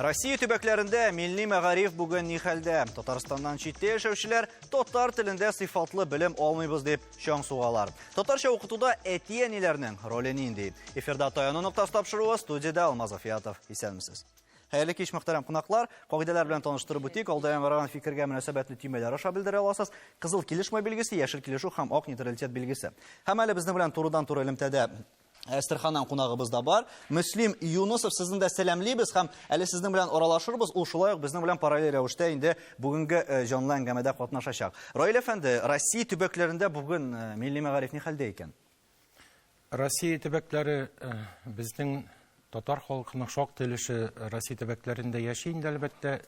Россия төбәкләрендә милли мәгариф бүген ни хәлдә? Татарстаннан читтә яшәүчеләр татар телендә сыйфатлы белем алмыйбыз дип чаң сугалар. Татарча укытуда әти-әниләрнең роле нинди? Эфирда таяну ноктасы тапшыруы студиядә Алмаз Афиятов. Исәнмесез. Хәерле кич, мөхтәрәм кунаклар. Кагыйдәләр белән таныштырып үтик. Алда яңгыраган фикергә мөнәсәбәтле төймәләр аша белдерә аласыз. Кызыл килешмәү билгесе, яшел килешү һәм ак нейтралитет билгесе. Һәм әле безнең белән турыдан-туры элемтәдә Әстерханнан кунагыбыз да бар. Мөслим Юнысов, сезне дә сәламлибез һәм әле сезнең белән аралашырбыз. Ул шулай ук безнең белән параллель рәвештә инде бүгенге э, җанлы әңгәмәдә катнашачак. Раил әфәнде, Россия төбәкләрендә бүген э, милли мәгариф ни хәлдә икән? Россия төбәкләре э, безнең татар халкының шактый өлеше Россия төбәкләрендә яши инде әлбәттә.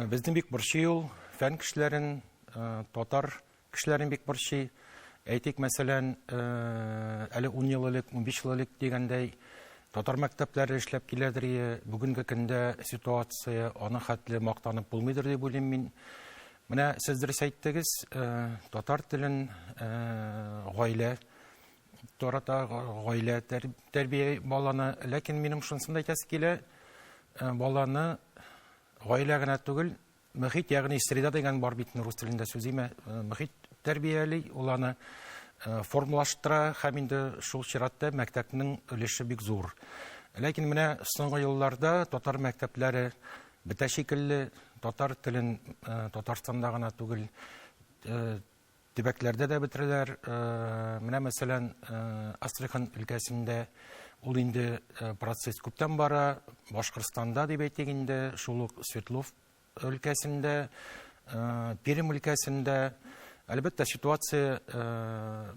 Безне бик борчый ул, фән кешеләрен, татар Кешеләрне бик борчый. Әйтик, мәсәлән, әле 10 ел элек, 15 ел элек дигәндәй, татар мәктәпләре эшләп киләдер ие. Бүгенге көндә ситуация аның хәтле мактанып булмыйдыр дип уйлыйм мин. Менә сез дөрес әйттегез, татар телен гаилә тарата, гаилә тәрбия баланы. Ләкин минем шунысын да әйтәсе килә, баланы гаилә генә түгел, Мөхит, ягъни среда дигән бар бит рус телендә сүз име, э, мөхит тәрбияли, ул аны э, формалаштыра һәм инде шул чиратта мәктәпнең өлеше бик зур. Ләкин менә соңгы елларда татар мәктәпләре бетә шикелле, татар телен э, Татарстанда гына түгел, Төбәкләрдә дә бетерәләр. Менә мәсәлән, Астрахань өлкәсендә ул инде процесс күптән бара. Башкортстанда дип әйтик инде, шул ук Свердлов өлкәсендә, Пермь өлкәсендә. Әлбәттә, ситуация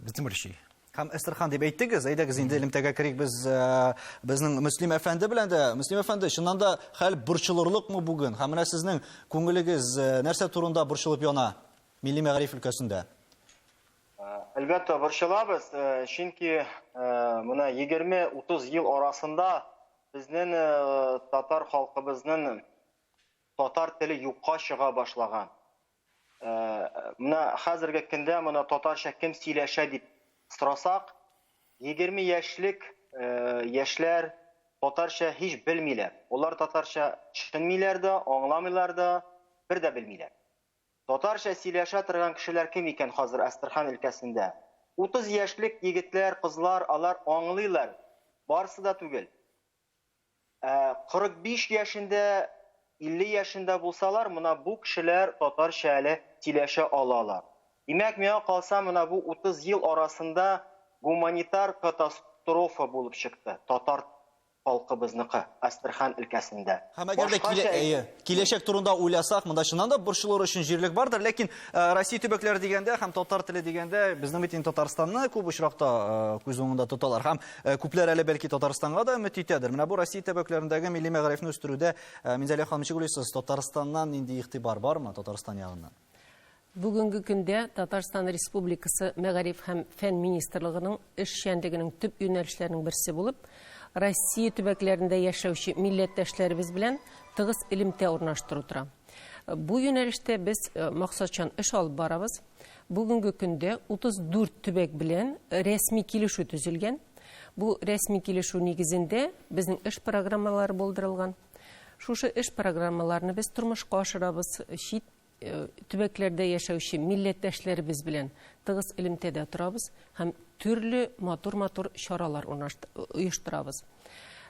безне борчый. Һәм Әстерхан дип әйттегез, әйдәгез инде элемтәгә керик без безнең Мөслим әфәнде белән дә. Мөслим әфәнде, чыннан да хәл борчылырлыкмы бүген? Һәм менә сезнең күңелегез нәрсә турында борчылып яна? Милли мәгариф өлкәсендә. Әлбәттә, борчылабыз, чөнки менә 20-30 ел арасында безнең татар халкыбызның татар теле юкка чыга башлаган. Менә хәзерге көндә менә татарча кем сөйләшә дип сорасак, 20 яшьлек яшьләр татарча һич белмиләр. Алар татарча төшенмиләр дә, аңламыйлар да, бер дә белмиләр. Татарча сөйләшә торган кешеләр кем икән хәзер Әстерхан өлкәсендә? 30 яшьлек егетләр, кызлар, алар аңлыйлар, барысы да түгел. Ә 45 яшендә, 50 яшендә булсалар, мона бу кешеләр татарча әле сөйләшә алалар. Димәк, миңа калса, мона бу 30 ел арасында гуманитар катастрофа булып чыкты татар халкыбызныкы, Әстерхан өлкәсендә. Һәм әгәр дә килә, әйе, киләчәк турында уйласак, монда чыннан да борчылыр өчен җирлек бардыр, ләкин э, Россия төбәкләре дигәндә һәм татар теле дигәндә безнең бит инде Татарстанны күп очракта э, күз уңында тоталар һәм э, күпләр әле бәлки Татарстанга да өмет итәдер. Менә бу Россия төбәкләрендәге милли мәгарифне үстерүдә Минзәлә ханым ничек уйлыйсыз, Татарстаннан нинди игътибар бармы Татарстан ягыннан? Бүгенге көндә Татарстан Республикасы Мәгариф һәм фән министрлыгының эшчәнлегенең төп юнәлешләренең берсе булып, Россия төбәкләрендә яшәүче милләттәшләребез белән тыгыз элемтә урнаштыру тора. Бу юнәлештә без э, максатчан эш алып барабыз. Бүгенге көндә 34 төбәк белән рәсми килешү төзелгән. Бу рәсми килешү нигезендә безнең эш программалары булдырылган. Шушы эш программаларны без тормышка ашырабыз. Чит Э, төбәкләрдә яшәүче милләттәшләребез белән тыгыз элемтәдә торабыз һәм төрле матур-матур чаралар оештырабыз.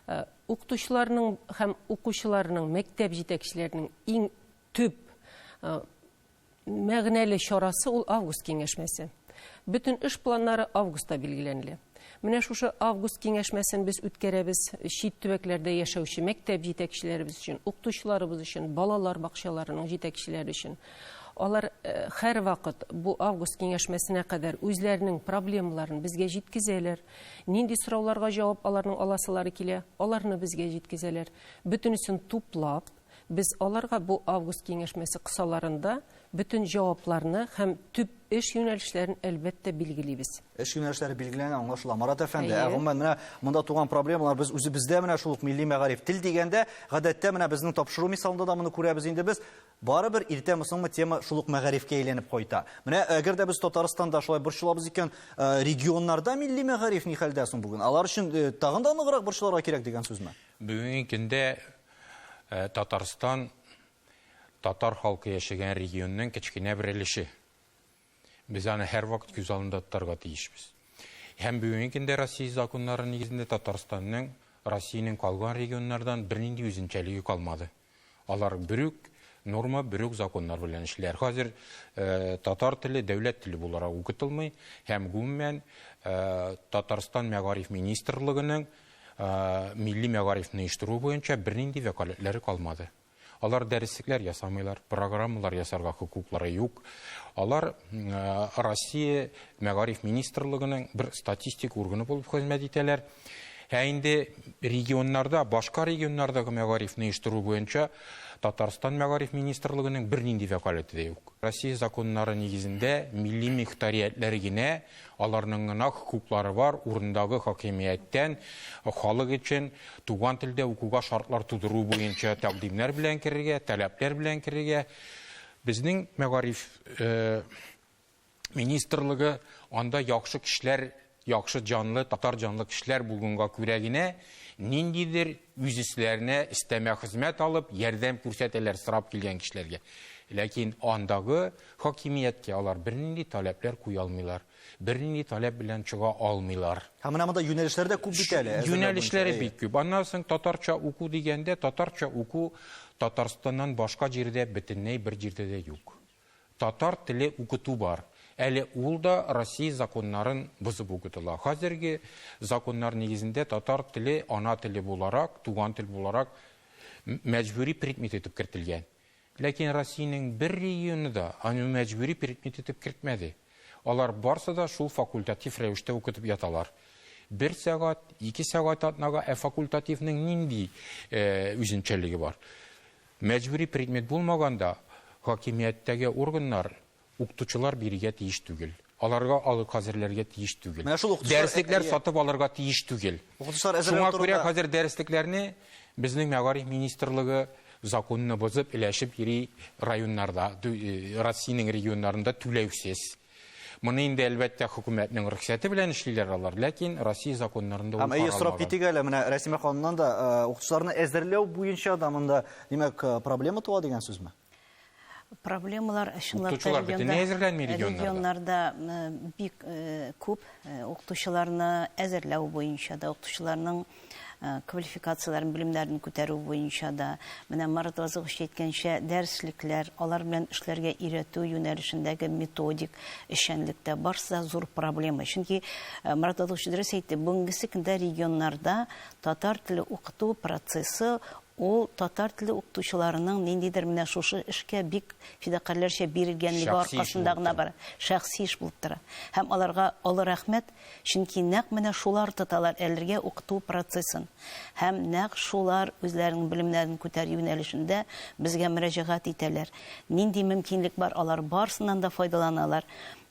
Э, укытучыларның һәм укучыларның, мәктәп җитәкчеләренең иң төп э, мәгънәле чарасы ул август киңәшмәсе. Бөтен эш планнары августта билгеләнелә. Менә шушы август киңәшмәсен без үткәрәбез чит төбәкләрдә яшәүче мәктәп җитәкчеләребез өчен, укытучыларыбыз өчен, балалар бакчаларының җитәкчеләре өчен. Алар э, һәрвакыт бу август киңәшмәсенә кадәр үзләренең проблемаларын безгә җиткезәләр. Нинди сорауларга җавап аларның аласылары килә, аларны безгә җиткезәләр. Бөтенесен туплап, без аларга бу август киңәшмәсе кысаларында бөтен җавапларны һәм төп эш юнәлешләрен, әлбәттә, билгелибез. Эш юнәлешләре билгеләнә, аңлашыла. Марат әфәнде, ә гомумән менә монда туган проблемалар без үзебездә менә шул ук милли мәгариф тел дигәндә, гадәттә менә безнең тапшыру мисалында да моны күрәбез инде без. Барыбер иртәме соңмы тема шул ук мәгарифкә әйләнеп кайта. Менә әгәр дә без Татарстанда шулай борчылабыз икән, э, регионнарда милли мәгариф ни хәлдә соң бүген? Алар өчен э, тагын да ныграк борчылырга кирәк дигән сүзме? Бүгенге көндә Татарстан татар халкы яшәгән регионның кечкенә бер өлеше. Без аны һәрвакыт күз алдында тотарга тиешбез. Һәм бүгенге көндә Россия законнары нигезендә Татарстанның Россиянең калган регионнардан бернинди үзенчәлеге калмады. Алар бер үк норма, бер үк законнар белән эшлиләр. Хәзер татар теле дәүләт теле буларак укытылмый һәм гомумән Татарстан мәгариф министрлыгының милли мәгарифне оештыру буенча бернинди вәкаләтләре калмады. Алар дәреслекләр ясамыйлар, программалар ясарга хокуклары юк. Алар Россия мәгариф министрлыгының бер статистик органы булып хезмәт итәләр. Ә инде регионнарда, башка регионнардагы мәгарифне оештыру буенча Татарстан мәгариф министрлыгының бернинди вәкаләте дә юк. Россия законнары нигезендә милли мөхтәриятләр генә, аларның гына хокуклары бар, урындагы хакимияттән халык өчен туган телдә укуга шартлар тудыру буенча тәкъдимнәр белән керергә, таләпләр белән керергә. Безнең мәгариф министрлыгы анда яхшы кешеләр, яхшы җанлы, татар җанлы кешеләр булганга күрә генә ниндидер үз өсләренә өстәмә хезмәт алып, ярдәм күрсәтәләр сорап килгән кешеләргә. Ләкин андагы хакимияткә алар бернинди таләпләр куя алмыйлар, бернинди таләп белән чыга алмыйлар. Һәм менә монда юнәлешләр дә күп бит әле. Юнәлешләре бик күп. Аннан соң татарча уку дигәндә, татарча уку Татарстаннан башка җирдә бөтенләй бер җирдә дә юк. Татар теле укыту бар. Әле ул да Россия законнарын бозып укытыла. Хәзерге законнар нигезендә татар теле ана теле буларак, туган тел буларак мәҗбүри предмет итеп кертелгән. Ләкин Россиянең бер регионы да аны мәҗбүри предмет итеп кертмәде. Алар барсы да шул факультатив рәвештә укытып яталар. Бер сәгать, ике сәгать атнага, ә факультативның нинди үзенчәлеге бар? Мәҗбүри предмет булмаганда хакимияттәге органнар укытучылар бирергә тиеш түгел. Аларга алып хәзерләргә тиеш түгел. Менә шул укытучылар Дәреслекләр сатып алырга тиеш түгел. Укытучылар әзерләү Шуңа күрә турында хәзер дәреслекләрне безнең мәгариф министрлыгы законны бозып өләшеп йөри районнарда, Россиянең регионнарында түләүсез. Моны инде әлбәттә хөкүмәтнең рөхсәте белән эшлиләр алар, ләкин Россия законнарында ул Һәм әйе, сорап каралмаган. китик әле, менә Рәсимә ханымнан да, укытучыларны әзерләү буенча да монда, димәк, проблема туа дигән сүзме? Проблемалар чынлап та Укытучылар бөтенләй әзерләнми регионнарда. регионнарда бик күп укытучыларны әзерләү буенча да, укытучыларның квалификацияләрен, белемнәрен күтәрү буенча да, менә Марат Вазыхович әйткәнчә, дәреслекләр, алар белән эшләргә өйрәтү юнәлешендәге методик эшчәнлектә барысы да зур проблема. Чөнки Марат Вазыхович дөрес әйтте, бүгенгесе көндә регионнарда татар теле укыту процессы ул татар теле укытучыларының ниндидер менә шушы эшкә бик фидакарьләрчә бирелгәнлеге Шәхси эш аркасында булып гына тора. бара. Шәхси эш булып тора. Һәм аларга олы рәхмәт, чөнки нәкъ менә шулар тоталар әлергә укыту процессын. Һәм нәкъ шулар үзләренең белемнәрен күтәрү юнәлешендә безгә мөрәҗәгать итәләр. Нинди мөмкинлек бар, алар барысыннан да файдаланалар.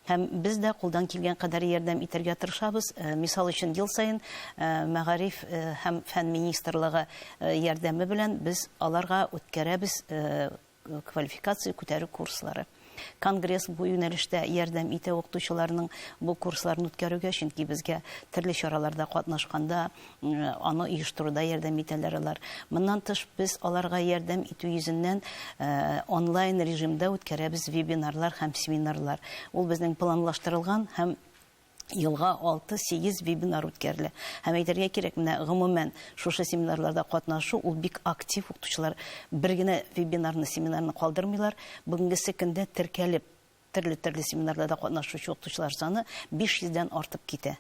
Һәм без дә кулдан килгән кадәр ярдәм итәргә тырышабыз. Мисал өчен, ел саен мәгариф һәм фән министрлыгы ярдәме белән без аларга үткәрәбез квалификация күтәрү курслары. Конгресс бу юнәлештә ярдәм итә укытучыларның бу курсларын үткәрүгә, чөнки безгә төрле чараларда катнашканда аны оештыруда ярдәм итәләр алар. Моннан тыш без аларга ярдәм итү йөзеннән онлайн режимда үткәрәбез вебинарлар һәм семинарлар. Ул безнең планлаштырылган һәм елга 6-8 вебинар үткәрелә. Һәм әйтергә кирәк, менә гомумән шушы семинарларда катнашу ул бик актив укытучылар бер генә вебинарны, семинарны калдырмыйлар. Бүгенгесе көндә теркәлеп төрле-төрле семинарларда катнашучы укытучылар саны 500дән артып китә.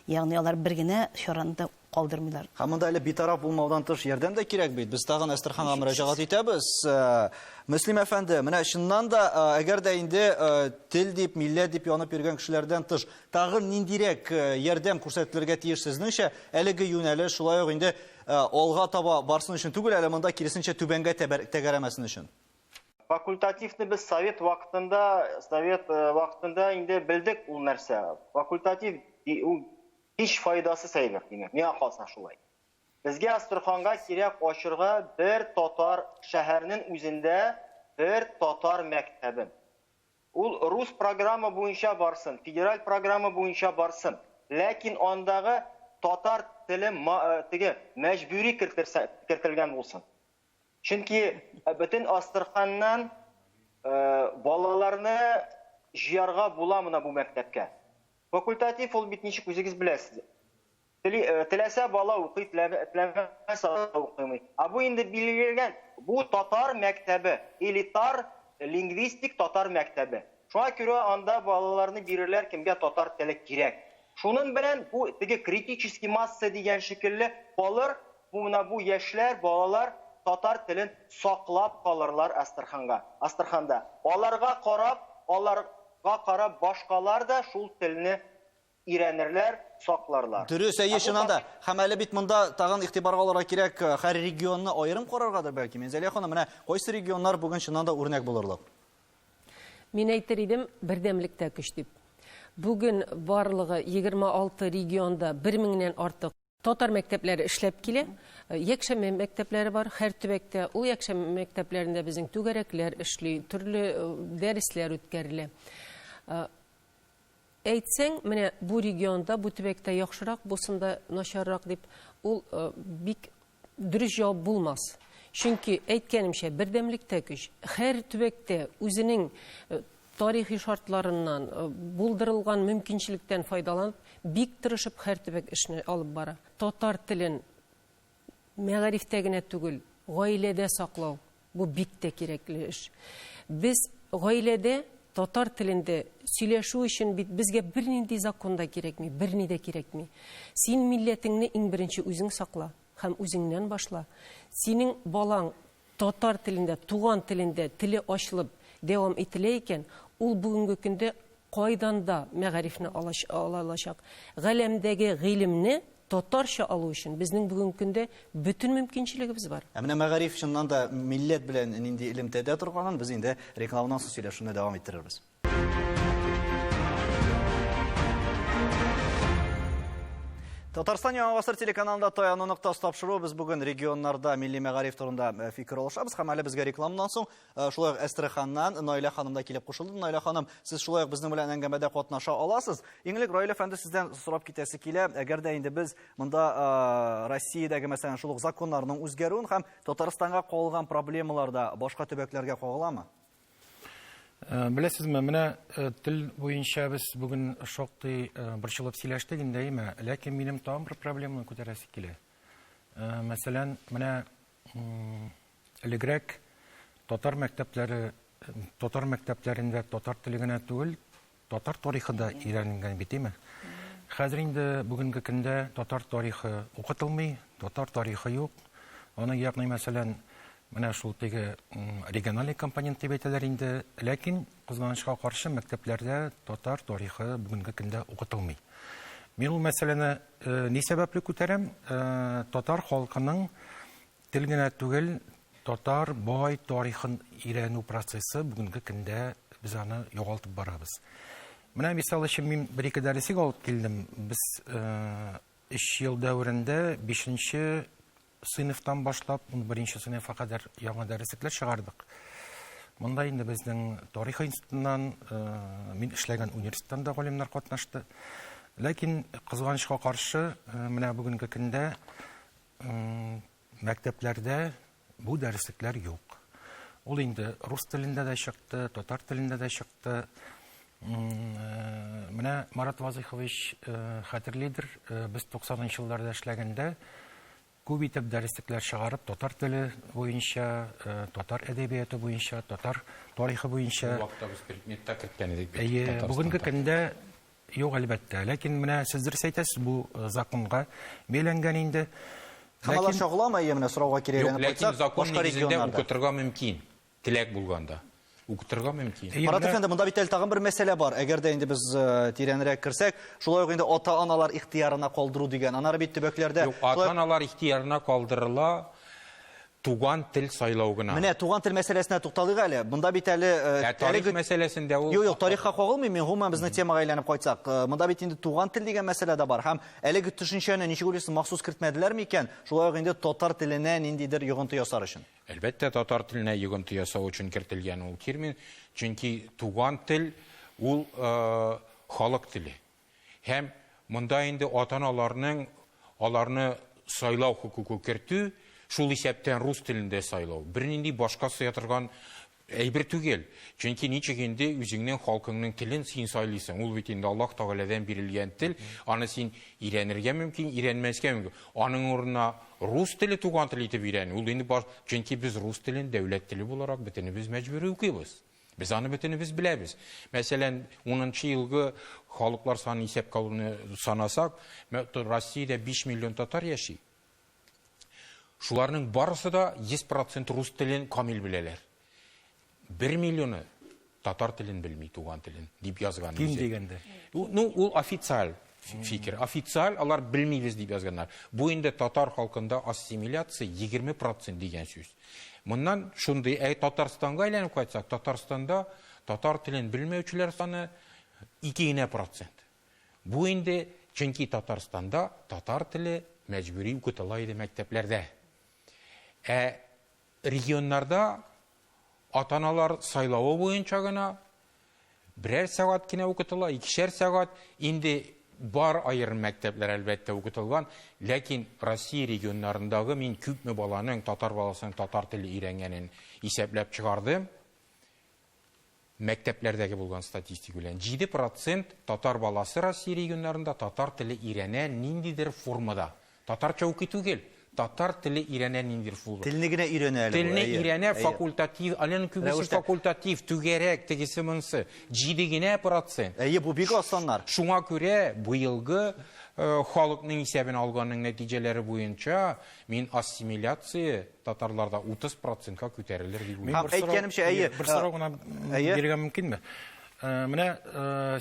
Ягъни алар бер генә чараны да калдырмыйлар. Һәм монда әле битараф булмаудан тыш ярдәм дә кирәк бит. Без тагын Әстерханга мөрәҗәгать итәбез. Мөслим әфәнде, менә чыннан да, әгәр дә инде тел дип, милләт дип янып йөргән кешеләрдән тыш, тагын ниндирәк ярдәм күрсәтелергә тиеш сезнеңчә? Әлеге юнәлеш шулай ук инде алга таба барсын өчен түгел, әле монда киресенчә түбәнгә тәгәрәмәсен өчен. Факультативны без совет вакытында, совет вакытында инде белдек ул нәрсә. Факультатив ул һич файдасыз әйбер, димәк, миңа калса шулай. Безгә Әстерханга кирәк ачырга бер татар шәһәренең үзендә бер татар мәктәбе. Ул рус программа буенча барсын, федераль программа буенча барсын. Ләкин андагы татар теле теге мәҗбүри кертелгән булсын. Чөнки бөтен Астраханнан балаларны җыярга була менә бу мәктәпкә. Факультатив ул бит ничек үзегез беләсез. Тели, теләсә бала укый, теләмәсә укымый. Ә бу инде билгеләнгән, бу татар мәктәбе, элитар лингвистик татар мәктәбе. Шуңа күрә анда балаларны бирерләр кемгә татар теле кирәк. Шунын белән бу теге критический масса дигән шикелле калыр, бу менә бу яшьләр, балалар татар телен саклап калырлар Астраханга, Астраханда. Аларга карап, аларга карап башкалар да шул телне өйрәнерләр, сакларлар. Дөрес, әйе, чыннан да. Һәм әле бит монда тагын игътибарга алырга кирәк, һәр регионны аерым караргадыр бәлки. Минзәлия ханым, менә кайсы регионнар бүген чыннан да үрнәк булырлык? Мин әйтер идем, бердәмлектә көч дип. Бүген барлыгы 26 регионда 1 меңнән артык татар мәктәпләре эшләп килә. Якшәмбе мәктәпләре бар һәр төбәктә. Ул якшәмбе мәктәпләрендә безнең түгәрәкләр эшли, төрле дәресләр үткәрелә. Әйтсәң, менә бу регионда, бу төбәктә яхшырак, бусында начаррак дип, ул бик дөрес җавап булмас. Чөнки, әйткәнемчә, бердәмлектә көч. Һәр төбәктә үзенең тарихи шартларыннан, булдырылган мөмкинчелектән файдаланып, бик тырышып һәр төбәк эшне алып бара. Татар телен мәгарифтә генә түгел, гаиләдә саклау, бу бик тә кирәкле эш. Без гаиләдә татар телендә сөйләшү өчен бит безгә бернинди закон да кирәкми, берни дә кирәкми. Син милләтеңне иң беренче үзең сакла һәм үзеңнән башла. Синең балаң татар телендә, туган телендә теле ачылып дәвам ителә икән, ул бүгенге көндә кайдан да мәгарифне ала алачак. Галәмдәге гыйлемне татарча алу өчен безнең бүгенге көндә бөтен мөмкинчелегебез бар. Ә менә мәгариф чыннан да милләт белән нинди элемтәдә торганын без инде рекламадан соң сөйләшүне дәвам иттерербез. Татарстан Яңа гасыр телеканалында Таяну ноктасы тапшыруы. Без бүген регионнарда милли мәгариф турында э, фикер алышабыз һәм әле безгә рекламадан соң э, шулай ук Әстерханнан Наилә ханым да килеп кушылды. Наилә ханым, сез шулай ук безнең белән әңгәмәдә катнаша аласыз. Иң элек Раил әфәнде сездән сорап китәсе килә. Әгәр дә инде без монда э, Россиядәге мәсәлән шул ук законнарның үзгәрүен һәм Татарстанга кагылган проблемалар да башка төбәкләргә кагыламы? Э, беләсезме, менә э, тел буенча без бүген шактый э, борчылып сөйләштек инде, әйме? Ләкин минем тагын бер проблеманы күтәрәсе килә. Мәсәлән, менә элегрәк татар мәктәпләре татар мәктәпләрендә татар теле генә түгел, Татар тарихы да өйрәнелгән бит, әйме? Хәзер инде бүгенге көндә татар тарихы укытылмый, татар тарихы юк. Аны ягъни мәсәлән, менә шул теге региональный компонент дип әйтәләр инде, ләкин кызганычка каршы мәктәпләрдә татар тарихы бүгенге көндә укытылмый. Мин ул мәсьәләне э, ни сәбәпле күтәрәм? Э, татар халкының Тел генә түгел, татар бай тарихын өйрәнү процессы бүгенге көндә без аны югалтып барабыз. Менә мисал өчен мин бер-ике дәреслек алып килдем. Без э, өч ел дәверендә бишенче сыйныфтан башлап 11 сыйныфка кадәр яңа дәреслекләр чыгардык. Монда инде безнең тарих институтыннан, э, мин эшләгән университеттан да галимнәр катнашты. Ләкин кызганычка каршы, э, менә бүгенге көндә Мәктәпләрдә бу дәреслекләр юк. Ул инде рус телендә дә чыкты, татар телендә дә чыкты. Менә Марат Вазыйхович хәтерлидер, без 90 елларда эшләгәндә күп итеп дәреслекләр чыгарып, татар теле буенча, татар әдәбияты буенча, татар тарихы буенча. Ул вакытта без предметта керткән идек бит. Әйе, бүгенге көндә Юк, әлбәттә. Ләкин менә сез дөрес әйтәсез, бу э, законга бәйләнгән инде. Һәм алар чагыламы, әйе, менә сорауга кире әйләнеп кайтсак, закон башка регионнарда укытырга мөмкин, теләк булганда. Укытырга мөмкин. Марат әфәнде, монда бит әле тагын бер мәсьәлә бар. Әгәр дә инде без э, тирәнрәк керсәк, шулай ук инде ата-аналар ихтыярына калдыру дигән. Аннары бит төбәкләрдә Юк, ата-аналар ихтыярына калдырыла. Туган тел сайлау гына. Менә туган тел мәсьәләсенә тукталыйк әле. Монда бит әле э, Ә тарих әлеге... мәсьәләсендә ул Юк, юк, тарихка кагылмыйм мин, гомумән безнең темага әйләнеп кайтсак. Э, монда бит инде туган тел дигән мәсьәлә дә бар. Һәм әлеге төшенчәне ничек уйлыйсыз, махсус кертмәделәр микән? Шулай ук инде татар теленә ниндидер йогынты ясар өчен. Әлбәттә, татар теленә йогынты ясау өчен кертелгән ул термин, чөнки туган тел ул э, халык теле. Һәм монда инде ата-аналарның аларны сайлау хокукы кертү, Шул исәптән рус телендә сайлау, бернинди башка сыя торган әйбер түгел. Чөнки ничек инде үзеңнең халкыңның телен син сайлыйсың? Ул бит инде Аллаһ Тәгаләдән бирелгән тел, аны син өйрәнергә мөмкин, өйрәнмәскә мөмкин. Аның урынына рус теле туган тел итеп өйрәнү, ул инде баш, чөнки без рус телен дәүләт теле буларак бөтенебез мәҗбүри укыйбыз. Без аны бөтенебез беләбез. Мәсәлән, 10 елгы халыклар санын исәпкә алуны санасак, Россиядә 5 миллион татар яши. Шуларның барысы да 100% рус телен камил беләләр. 1 миллионы татар телен белми, туган телен, дип язган. Ким дигәндә. Ну, ул официаль фикер. Официаль алар белмибез дип язганнар. Бу инде татар халкында ассимиляция 20% дигән сүз. Моннан шундый, әй Татарстанга әйләнеп кайтсак, Татарстанда татар телен белмәүчеләр саны 2 генә процент. Бу инде, чөнки Татарстанда татар теле мәҗбүри укытыла иде мәктәпләрдә. Ә регионнарда ата-аналар сайлавы буенча гына берәр сәгать кенә укытыла, икешәр сәгать. Инде бар аерым мәктәпләр әлбәттә укытылган, ләкин Россия регионнарындагы мин күпме баланың, татар баласының татар теле өйрәнгәнен исәпләп чыгардым. Мәктәпләрдәге булган статистика белән 7% татар баласы Россия регионнарында татар теле өйрәнә ниндидер формада. Татарча укый түгел, татар теле өйрәнә ниндидер формада. Телне генә өйрәнә әле бу, Телне өйрәнә факультатив, аның күбесе факультатив, түгәрәк, тегесе монысы. 7 генә процент. Әйе, бу бик аз саннар. Шуңа күрә быелгы халыкның исәбен алганның нәтиҗәләре буенча мин ассимиляция татарларда 30 процентка күтәрелер дип уйлыйм. Һәм әйткәнемчә, әйе. Бер сорау гына бирергә мөмкинме? Менә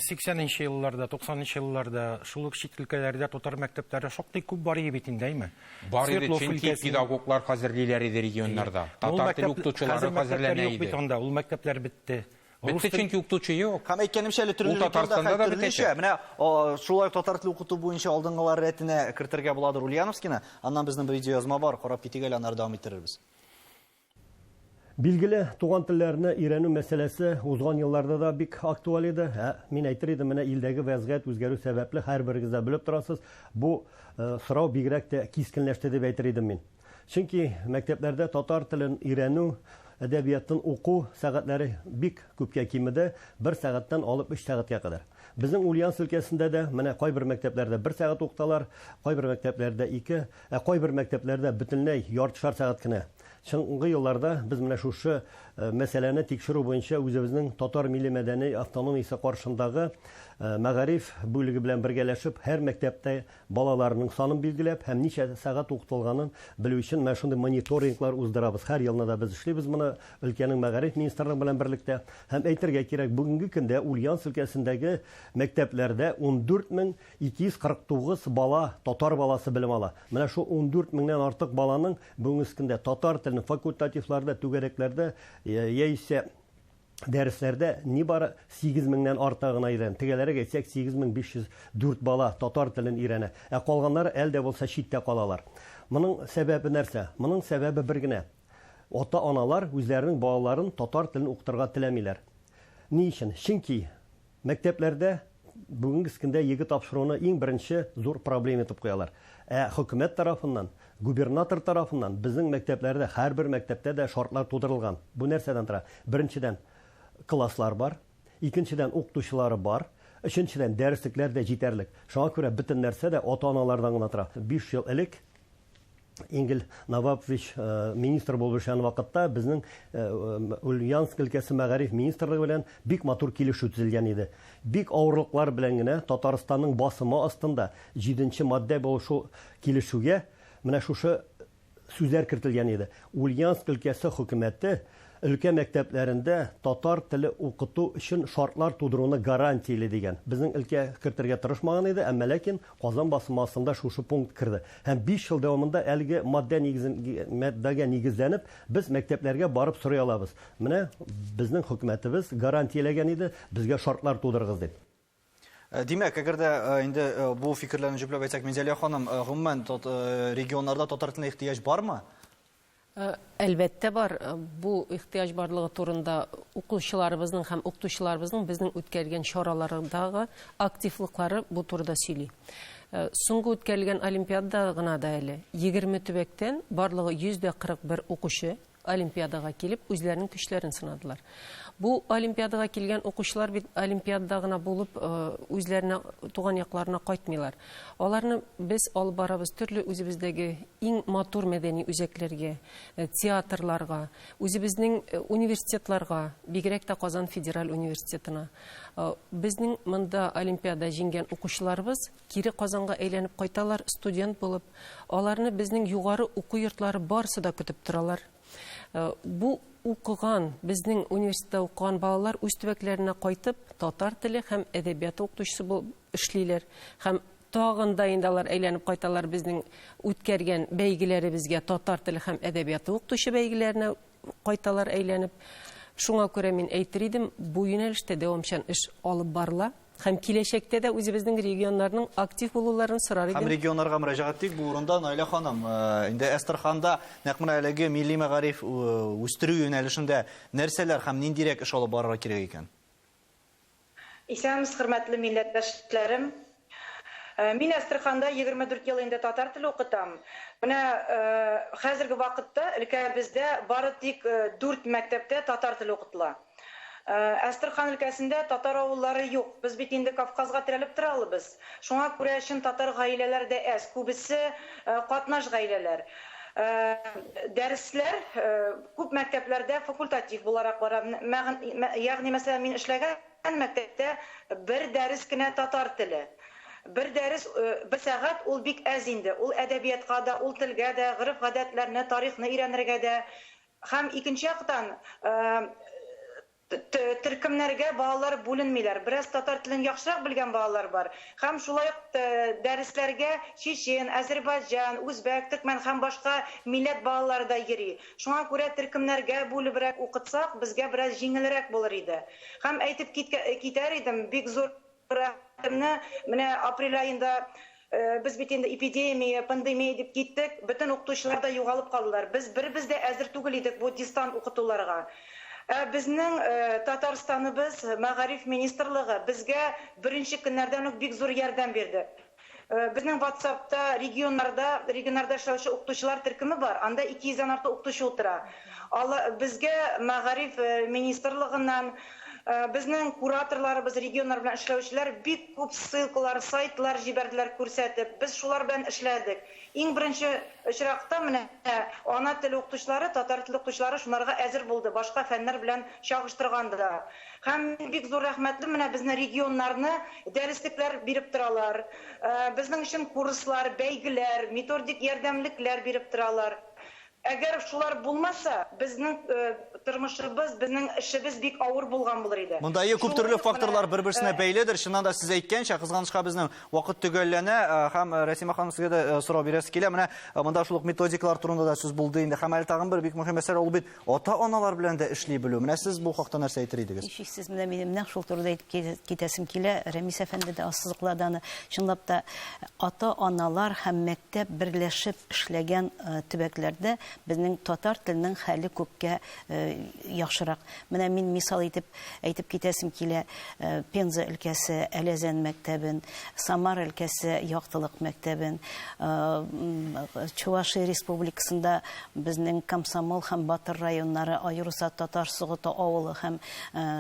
80-нче елларда, 90-нчы елларда шул ук чит өлкәләрдә татар мәктәпләре шактый күп бар иде бит инде, әйме? Бар иде, чөнки педагоглар хәзерлиләр иде регионнарда. Татар теле укытучылары хәзерләнә иде. Бит анда, ул мәктәпләр бетте. Бетте, чөнки укытучы юк. Һәм әйткәнемчә, әле төрле регионда хәл төрлечә. Менә шулай ук татар теле укыту буенча алдынгылар рәтенә кертергә буладыр Ульяновскины. Аннан безнең бер видеоязма бар, карап китик әле, аннары дәвам иттерербез. Билгеле, туган телләрне өйрәнү мәсьәләсе узган елларда да бик актуаль иде. Ә мин әйтер идем, менә илдәге вәзгыять үзгәрү сәбәпле, һәрберегез дә белеп торасыз, бу сорау бигрәк тә кискенләште дип әйтер идем мин. Чөнки мәктәпләрдә татар телен өйрәнү, әдәбиятын уку сәгатьләре бик күпкә кимеде, бер сәгатьтән алып өч сәгатькә кадәр. Безнең Ульяновск өлкәсендә дә менә кайбер мәктәпләрдә бер сәгать укыталар, кайбер мәктәпләрдә ике, ә кайбер мәктәпләрдә бөтенләй яртышар сәгать кенә. Соңгы елларда без менә шушы мәсьәләне тикшерү буенча үзебезнең татар милли-мәдәни автономиясе каршындагы мәгариф бүлеге белән бергәләшеп һәр мәктәптә Балаларның санын билгеләп һәм ничә сәгать укытылганын белү өчен менә шундый мониторинглар уздырабыз. Һәр елны да без эшлибез моны өлкәнең мәгариф министрлыгы белән берлектә. Һәм әйтергә кирәк, бүгенге көндә Ульяновск өлкәсендәге мәктәпләрдә 14249 бала, татар баласы белем ала. Менә шул 14 меңнән артык баланың бүгенге көндә татар телен факультативларда, түгәрәкләрдә яисә дәресләрдә нибары 8 меңнән арта гына өйрәнә. Тегәләрәк әйтсәк, 8504 бала татар телен өйрәнә. Ә калганнары әле дә булса читтә калалар. Моның сәбәбе нәрсә? Моның сәбәбе бер генә. Ата-аналар үзләренең балаларын татар телен укытырга теләмиләр. Ни өчен? Чөнки Мәктәпләрдә бүгенге көндә ЕГЭ тапшыруны иң беренче зур проблема итеп куялар. Ә хөкүмәт тарафыннан, губернатор тарафыннан безнең мәктәпләрдә, һәрбер мәктәптә дә шартлар тудырылган. Бу нәрсәдән тора? Беренчедән, класслар бар, икенчедән, укытучылары бар, өченчедән, дәреслекләр дә җитәрлек. Шуңа күрә бөтен нәрсә дә ата-аналардан гына тора. 5 ел элек Ингел Навапович министр булып эшләгән вакытта безнең Ульяновск өлкәсе мәгариф министрлыгы белән бик матур килешү төзелгән иде. Бик авырлыклар белән генә Татарстанның басымы астында җиденче маддә булып шул килешүгә менә шушы сүзләр кертелгән иде. Ульяновск өлкәсе хөкүмәте өлкә мәктәпләрендә татар теле укыту өчен шартлар тудыруны гарантияли дигән. Безнең өлкә кертергә тырышмаган иде, әмма ләкин Казан басымы астында шушы пункт керде. Һәм 5 ел дәвамында әлеге маддә нигезен, маддәгә нигезләнеп, без мәктәпләргә барып сорый алабыз. Менә безнең хөкүмәтебез гарантияләгән иде, безгә шартлар тудырыгыз дип. Димәк, әгәр дә инде бу фикерләрне җөпләп әйтсәк, Минзәлия ханым, гомумән, регионнарда татар теленә ихтыяҗ бармы? Әлбәттә бар. Бу ихтыяҗ барлыгы турында укучыларыбызның һәм укытучыларыбызның безнең үткәргән чаралардагы активлыклары бу турыда сөйли. Соңгы үткәрелгән олимпиадада гына да әле 20 төбәктән барлыгы 141 укучы олимпиадага килеп, үзләренең көчләрен сынадылар. Бу олимпиадага килгән укучылар бит олимпиадада гына булып, үзләренә туган якларына кайтмыйлар. Аларны без алып барабыз төрле үзебездәге иң матур мәдәни үзәкләргә, театрларга, үзебезнең университетларга, бигрәк тә Казан федераль университетына. Безнең монда олимпиада җиңгән укучыларыбыз кире Казанга әйләнеп кайталар, студент булып. Аларны безнең югары уку йортлары барысы да көтеп торалар. Бу укыган, безнең университетта укыган балалар үз төбәкләренә кайтып, татар теле һәм әдәбияты укытучысы булып эшлиләр. Һәм тагын да инде алар әйләнеп кайталар безнең үткәргән бәйгеләребезгә, татар теле һәм әдәбияты укытучы бәйгеләренә кайталар әйләнеп. Шуңа күрә мин әйтер идем, бу юнәлештә дәвамчан эш алып барыла. Һәм киләчәктә дә үзебезнең регионнарның актив булуларын сорар идем. Һәм регионнарга мөрәҗәгать итик бу урында, Наилә ханым. Инде Әстерханда нәкъ менә әлеге милли мәгариф үстерү юнәлешендә нәрсәләр һәм ниндирәк эш алып барырга кирәк икән? Исәнмесез, хөрмәтле милләттәшләрем. Мин Әстерханда 24 ел инде татар теле укытам. Менә хәзерге вакытта өлкәбездә бары тик дүрт мәктәптә татар теле укытыла. Әстерхан өлкәсендә татар авыллары юк. Без бит инде Кавказга терәлеп тора алыбыз. Шуңа күрә чын татар гаиләләре дә әз, күбесе катнаш гаиләләр. Дәресләр күп мәктәпләрдә факультатив буларак бара. Ягъни, мәсәлән, мин эшләгән мәктәптә бер дәрес кенә татар теле. Бер дәрес, бер сәгать ул бик әз инде. Ул әдәбиятка да, ул телгә дә, гореф-гадәтләрне, тарихны өйрәнергә дә. Һәм икенче яктан, Төркемнәргә балалар бүленмиләр. Бераз татар телен яхшырак белгән балалар бар. Һәм шулай ук дәресләргә чечен, әзербайҗан, үзбәк, төркмән һәм башка милләт балалары да йөри. Шуңа күрә төркемнәргә бүлебрәк укытсак, безгә бераз җиңелрәк булыр иде. Һәм әйтеп китәр идем, бик зур Рәхмәтемне менә апрель аенда без бит инде эпидемия, пандемия дип киттек, бөтен укытучылар да югалып калдылар. Без беребез дә әзер түгел идек бу дистант укытуларга. Ә безнең Татарстаныбыз мәгариф министрлыгы безгә беренче көннәрдән үк бик зур ярдәм бирде. Безнең WhatsApp-та регионнарда, регионнарда эшләүче укытучылар төркеме бар, анда 200 дән артык укытучы утыра. Ала, безгә мәгариф министрлыгыннан, безнең кураторларыбыз, регионнар белән эшләүчеләр бик күп ссылкалар, сайтлар җибәрделәр күрсәтеп. Без шулар белән эшләдек. Иң беренче очракта менә ана теле укытучылары, татар теле укытучылары шунарга әзер булды, башка фәннәр белән чагыштырганда. Һәм мин бик зур рәхмәтле, менә безне регионнарны дәреслекләр биреп торалар, безнең өчен курслар, бәйгеләр, методик ярдәмлекләр биреп торалар. Әгәр шулар булмаса, безнең тормышыбыз, безнең эшебез бик авыр булган булыр иде. Монда әйе, күп төрле факторлар бер-берсенә бәйледер. Чыннан да, сез әйткәнчә, кызганычка безнең вакыт төгәлләнә. Һәм Рәсимә ханым, сезгә дә сорау бирәсе килә. Менә монда шул ук методикалар турында да сүз булды инде. Һәм әле тагын бер бик мөһим мәсьәлә, ул бит Ата-аналар белән дә эшли белү. Менә сез бу хакта нәрсә әйтер идегез? Һичшиксез, менә минем нәкъ шул турыда әйтеп китәсем килә. Рәмис әфәнде дә ассызыклады аны. Чынлап та, ата-аналар һәм мәктәп берләшеп эшләгән төбәкләрдә безнең татар теленең хәле күпкә яхшырак. Менә мин мисал итеп әйтеп китәсем килә, Пенза өлкәсе Әләзән мәктәбен, Самара өлкәсе Яктылык мәктәбен, Чувашия Республикасында безнең Комсомол һәм Батыр районнары, аеруча Татар Согыты авылы һәм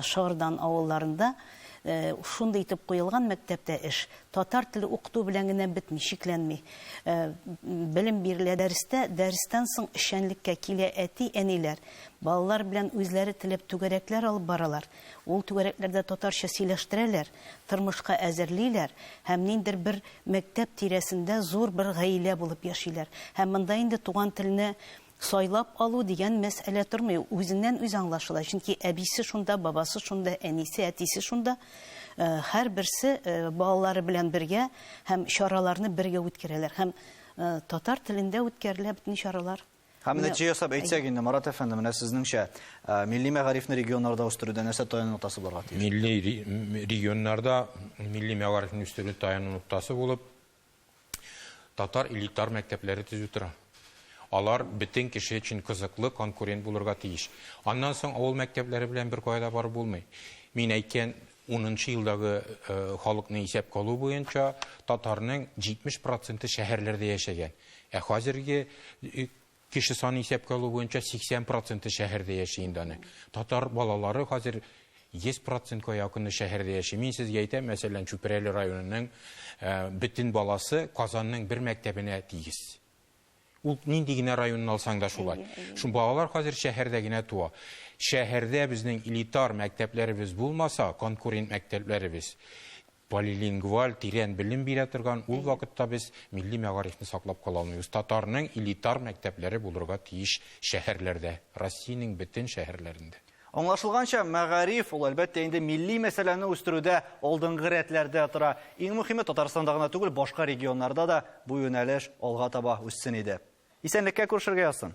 Шордан авылларында шундый итеп куелган мәктәптә эш татар теле укыту белән генә бетми, чикләнми. Белем бирелә дәрестә, дәрестән соң эшчәнлеккә килә әти-әниләр, Балалар белән үзләре теләп түгәрәкләр алып баралар. Ул түгәрәкләрдә татарча сөйләштерәләр, тормышка әзерлиләр һәм ниндер бер мәктәп тирәсендә зур бер гаилә булып яшиләр. Һәм монда инде туган телне сайлап алу дигән мәсьәлә тормый, үзеннән-үзе аңлашыла, чөнки әбисе шунда, бабасы шунда, әнисе, әтисе шунда. Һәрберсе балалары белән бергә һәм чараларны бергә үткәрәләр. Һәм татар телендә үткәрелә бөтен чаралар. Һәм нәтиҗә ясап әйтсәк инде, Марат әфәнде, менә сезнеңчә, милли мәгарифне регионнарда үстерүдә нәрсә таяну ноктасы булырга тиеш? Милли регионнарда милли мәгарифне үстерү таяну ноктасы булып татар элитар мәктәпләре төзү тора. Алар бөтен кеше өчен кызыклы конкурент булырга тиеш. Аннан соң авыл мәктәпләре белән беркая да барып булмый. Мин әйткән. Унынчы елдагы халыкны исәпкә алу буенча татарның 70 проценты шәһәрләрдә яшәгән. Ә хәзерге кеше саны исәпкә алу буенча 80 проценты шәһәрдә яши инде аны. Татар балалары хәзер 100 процентка якыны шәһәрдә яши. Мин сезгә әйтәм, мәсәлән, Чүпрәле районының бөтен баласы Казанның бер мәктәбенә тигез. Ул нинди генә районны алсаң да шулай. Шул балалар хәзер шәһәрдә генә туа. Шәһәрдә безнең элитар мәктәпләребез булмаса, конкурент мәктәпләребез, полилингваль тирән белем бирә торган, ул вакытта без милли мәгарифне саклап кала алмыйбыз. Татарның элитар мәктәпләре булырга тиеш шәһәрләрдә, Россиянең бөтен шәһәрләрендә. Аңлашылганча, мәгариф ул, әлбәттә инде, милли мәсьәләне үстерүдә алдынгы рәтләрдә тора. Иң мөһиме, Татарстанда гына түгел, башка регионнарда да бу юнәлеш алга таба үссен иде. Исәнлеккә күрешергә язсын!